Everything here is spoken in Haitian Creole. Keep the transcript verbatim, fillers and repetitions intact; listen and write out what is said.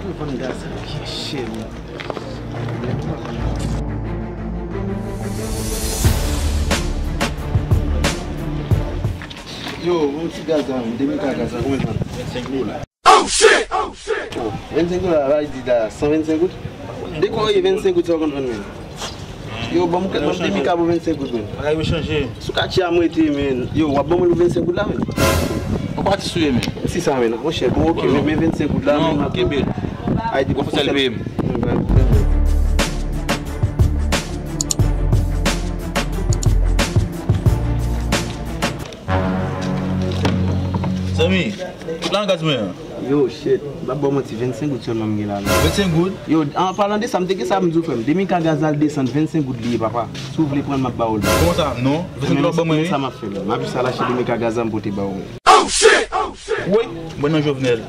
Yo vann gaz la byen chè, men. Yo, yon ti gaz la, men, de mil ka gaz la, konbyen l vann? Vennsenk dola. Oh, vennsenk dola, la, li di la, san vennsenk goud? De kwa w ye vennsenk goud, sa w konn vann, men? Yo, ban m, ban m de mil ka pou vennsenk goud, men. Bagay yo chanje. Sou katye a m rete, men. Yo, w ap ban mwen pou vennsenk goud la, men? Ou pa ti souye, men. Si sa, men, monchè, bon, ok, men, men vennsenk goud la, men, m ap kenbe l. Ay, di pou sèl peye m. Zanmi, la nan gaz mwen an. Yo, shit. M ap ba w manti, vennsenk goud sèlman m gen la, men. Vennsenk goud? Yo, an palan de sa, m te gen sa m di w, frè m. De mil ka gaz la desann, vennsenk goud li ye, papa. Si w vle pran l, m ap ba w l. Kòman sa? Non. Vennsenk goud w ap ban mwen, wi. Men sa m ap fè, men. M ap jis al achte de mil ka gaz la, m pote ba w, men. Woy, mwen nan Jovenel.